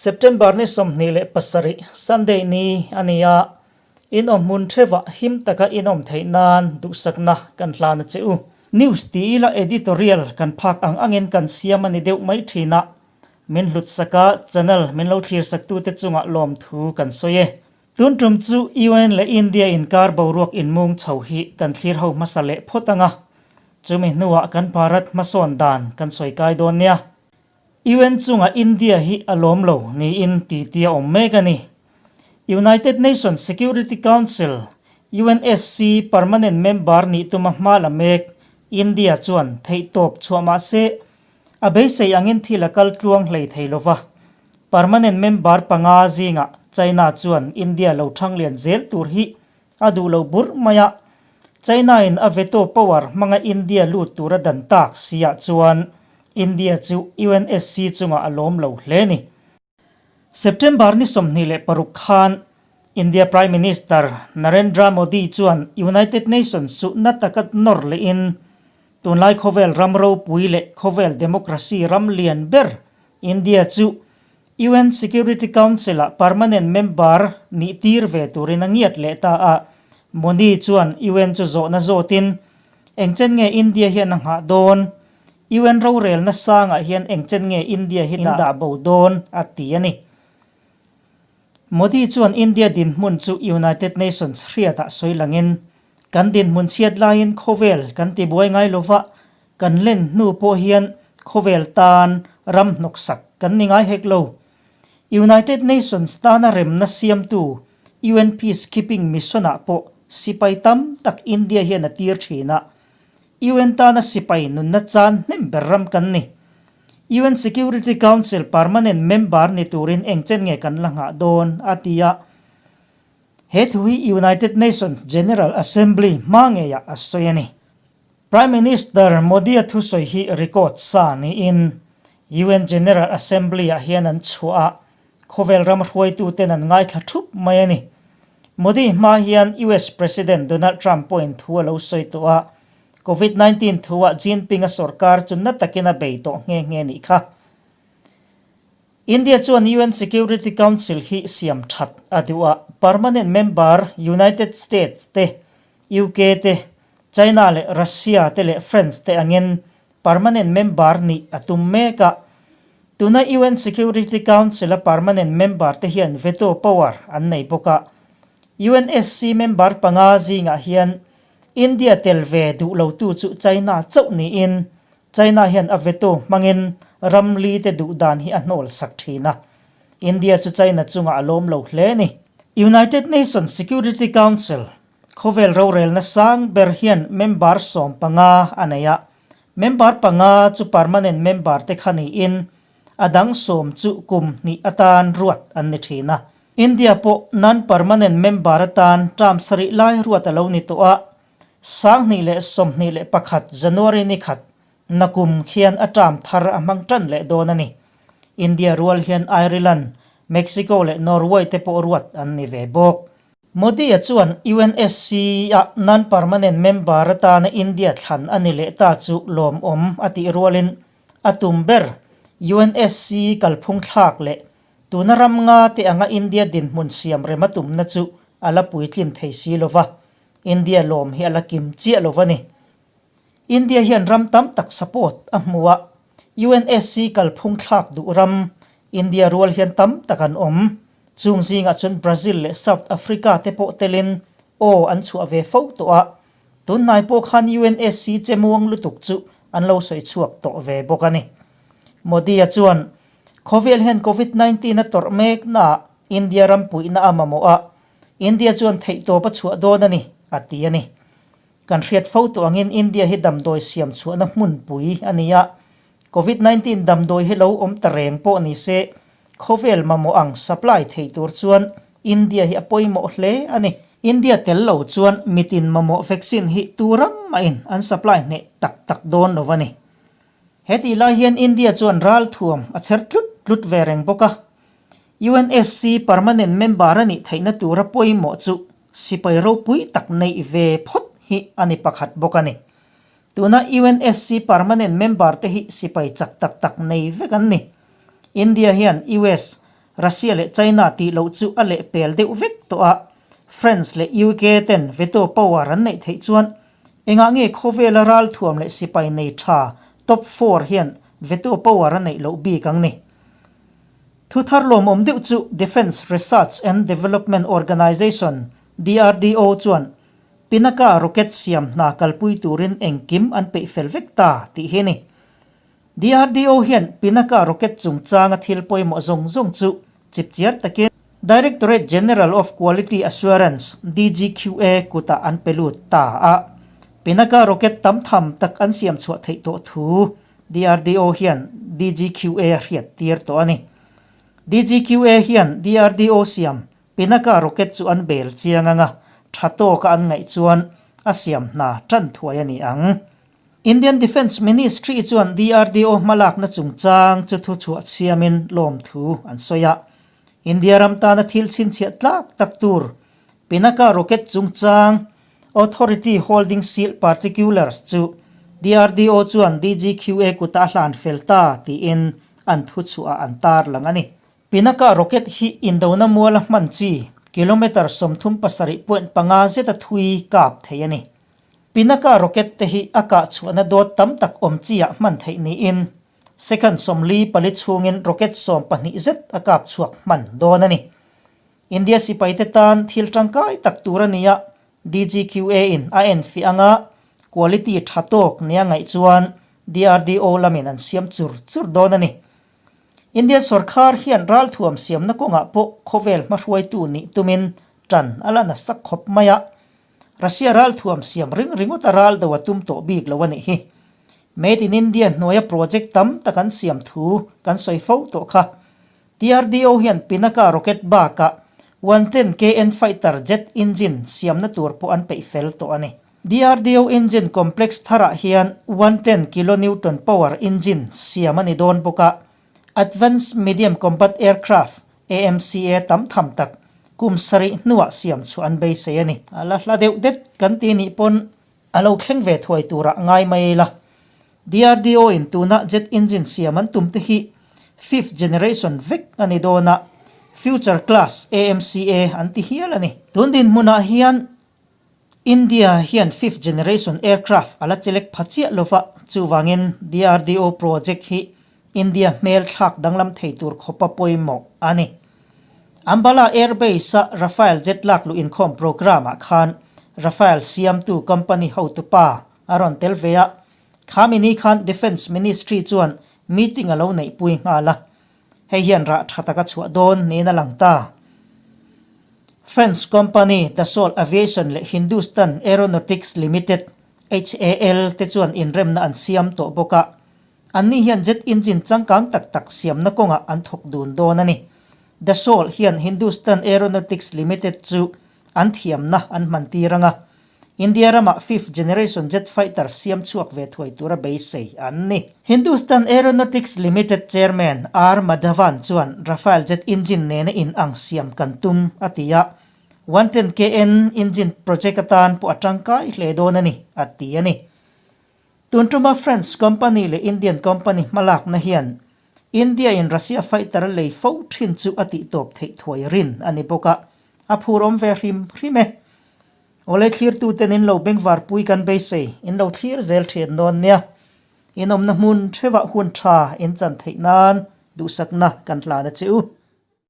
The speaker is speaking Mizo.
September ni 27, Sunday ni a ni a, in awm hmun theuhah him taka in awm theih nan duhsakna kan hlan a che u. News ti ila editorial kan phak ang angin kan siam a ni deuh mai thin a, min hlutsak a, channel min lo thlirsaktu te chungah lawmthu kan sawi e. Tun tum chu UN leh India inkar boruak inmung chho hi kan thlir ho hmasa leh phawt ang a, chumi hnuah kan Bharat hmasawn dan kan sawi kai dawn nia. UN chunga India hi a lawm lo niin titi a awm mek a ni. United Nations Security Council, UNSC, permanent member nih tuma hma la mek India chuan theihtawp chhuah mah se a beisei angin thil a kal tluang hlei thei lo va. Permanent member panga zingah China chuan India lo thang lian zel tur hi a duh lo burh mai a, China-in a veto power hmanga India lut tura dan tak siah chuan India chu UNSC chungah a lawm lo hle ni. September ni 26 khan India Prime Minister Narendra Modi chuan United Nations chu na taka nawr lehin tunlai khawvel ram ropui leh khawvel democracy ram lian ber India chu UN Security Council-ah permanent member nih tir ve turin a ngiat leh ta a. Modi chuan UN chu zawhna zawtin, Engchen nge India hian a nghah dawn? UN rorelna sangah hian engchen nge India hi dah bo dawn? a ti a ni. Modi chuan India dinhmun chu United Nations hriatah sawi langin, Kan dinhmun chhiat laiin khawvel kan tibuai ngai lova, Kan len hnu pawh hian khawvel tan ram hnawksak kan ni ngai hek lo. United Nations tana remna siamtu UN Peacekeeping Mission-ah pawh sipai tam tak India hian a tir thin a. UN tana sipai nunna chan hnem ber ram kan ni. UN Security Council permanent member ni turin engchen nge kan la nghah dawn, a ti a. He thu hi United Nations General Assembly hma ngeiah a sawi a ni. Prime Minister Modi-a thusawi hi record sa niin UN General Assembly-ah hian an chhuah a, khawvel ram hruaituten an ngaithla thup mai a ni. Modi hma hian US President Donald Trump pawhin thu a lo sawi tawh a, Covid 19 thuah Jinping-a sorkar chu na takin a bei tawh nghe nghe nih kha. India chuan UN Security Council hi siam that a duh a, permanent member United States te, UK te, China leh Russia te leh France te angin permanent member nih a tum mek a. Tuna UN Security Council-a permanent member te hian veto power an nei bawk a. UNSC member panga zingah hian India tel ve duh lotu chu China chauh niin China hian a veto hmangin ram li te duh dan hi a hnawl sak thin a. India chu China chungah a lawm lo hle a ni. United Nations Security Council, khawvel rorelna sang ber hian member 15 a nei a. Member panga chu permanent member te kha niin a dang 10 chu kum hnih atan ruat an ni thin a. India pawh non-permanent member atan term sarih lai ruat a lo ni tawh a. 2021 January ni khat nakum khian a term thar a hmang tan leh dawn a ni. India rual hian Ireland, Mexico leh Norway te pawh ruat an ni ve bawk. Modi-a chuan UNSC-a non-permanent member atana India thlan a ni leh ta chu lawmawm a tih rualin a tum ber UNSC kalphung thlak leh tuna ram nga te anga India dinhmun siam rem a tumna chu a la puitlin thei si lova, India lawm hi a la kim chiah lo a ni. India hian ram tam tak support a hmu a, UNSC kalphung thlak duh ram India rual hian tam tak an awm. Chung zingah chuan Brazil leh South Africa te pawh telin aw an chhuah ve fo tawh a, tunhnai pawh khan UNSC che muang lutuk chu an lo sawi chhuak tawh ve bawk a ni. Modi-a chuan khawvel hian Covid 19 a tawrh meknaah India ram puihna a mamawh a, India chuan theihtawp a chhuah dawn a ni, a ti a ni. Kan hriat fo tawh angin India hi damdawi siam chhuahna hmunpui a ni a, Covid 19 damdawi hi lo awm ta reng pawh ni se, khawvel mamawh ang supply thei tur chuan India hi a pawimawh hle a ni. India tel lo chuan mitin mamawh vaccine hi tu ram mahin an supply hneh tak tak dawn lo a ni. He tih lai hian India chuan ralthuam a chher tlut tlut ve reng bawk a. UNSC permanent member a nih theihna tura pawimawh chu sipai ropui tak neih ve phawt hi a ni pakhat bawk a ni. Tuna UNSC permanent member te hi sipai chak tak tak nei vek an ni. India hian US. Russia leh China tih loh chu a lehpel deuh vek tawh a, France leh UK ten veto power an neih theih chuan engah nge khawvela ralthuam leh sipai nei tha top four hian veto power a neih loh bik ang ni? Thu thar lawmawm deuh chu Defence Research and Development Organisation, DRDO, chuan Pinaka rocket siam hna kalpui turin engkim an peih fel vek ta tih hi a ni. DRDO hian Pinaka rocket chungchanga thil pawimawh zawng zawng chu chipchiar takin Directorate General of Quality Assurance, DGQA, kutah an pe lut ta a. Pinaka rocket tam tham tak an siam chhuah theih tawh thu DRDO hian DGQA a hriat tir tawh a ni. DGQA hian DRDO siam Pinaka rocket chu an bel chiang anga tha tawka an ngaih chuan a siam hna tan thuai a ni ang. Indian Defence Ministry chuan DRDO hmalakna chungchang chu thuchhuah siamin lawmthu an sawi a. India ram tana thil chhinchhiah tlak tak tur Pinaka rocket chungchang Authority Holding Seal Particulars chu DRDO chuan DGQA kutah a hlan fel ta tiin an thuchhuah an tarlang a ni. Pinaka rocket hi indona muala hman chi kilometre 37.5 zeta thui kap thei a ni. Pinaka rocket te hi a kah chhuahna dawt tam tak awm chiah hman theih niin second 44 chhungin rocket 12 zet a kap chhuak hman dawn a ni. India sipaite tan thil tangkai tak tur a ni a, DGQA in a enfiah anga quality tha tawk nia ngaih chuan DRDO lamin an siam chur chur dawn a ni. India sorkar hian ralthuam siamna kawngah pawh khawvel hmahruaitu nih tumin tan a la nasa khawp mai a. Russia ralthuam siam ring ringawt a ral do a tum tawh bik lo a nih hi. Made in India hnuaia project tam tak an siam thu kan sawi fo tawh kha. DRDO hian Pinaka rocket bakah 110 KN fighter jet engine siamna tur pawh an peih fel tawh a ni. DRDO engine complex tharah hian 110 kilonewton power engine siam a ni dawn bawk a, Advanced Medium Combat Aircraft, AMCA, tam tham tak kum sarih hnuah siam chhuah an beisei a ni. A la hla deuh det kan ti nih pawn a lo thleng ve thuai turah ngai mai la. DRDO in tuna jet engine siam an tum te hi fifth generation vek a ni dawn a, future class AMCA an ti hial a ni. Tun dinhmunah hian India hian fifth generation aircraft a la chelek pha chiah lova, chuvangin DRDO project hi India hmel thlak danglam thei tur khawpa pawimawh a ni. Ambala Air Base-a Rafale jet lak luh inkhawm programme-ah khan Rafale siamtu company hotupa a rawn tel ve a, khami ni khan Defence Ministry chuan meeting a lo neihpui nghal a. Hei hian rah tha taka chhuah dawn niin a lang ta. French company Dassault Aviation leh Hindustan Aeronautics Limited, HAL, te chuan inremna an siam tawh bawk a. Anni hian jet engine changkang tak tak siamna kawngah an thawk dun dawn a ni. Dassault hian Hindustan Aeronautics Limited chu an thiamna an hman tir ang a. India ramah fifth generation jet fighter siam chhuak ve thuai tura beisei an ni. Hindustan Aeronautics Limited Chairman R Madhavan chuan Rafale jet engine nena in ang siam kan tum a ti a, 110 KN engine project atan pawh a tangkai hle dawn a ni, a ti a ni. Tun tuma French company leh Indian company hmalakna hian India in Russia fighter a lei fo thin chu a tihtawp theih thuai rin a ni bawk a, a phurawm ve hrim hrim e. Awle thlirtuten in lo bengvarpui kan beisei, in lo thlir zel thin dawn nia. In awmna hmun theuhah hun tha in chan theih nan duhsakna kan hlan a che u.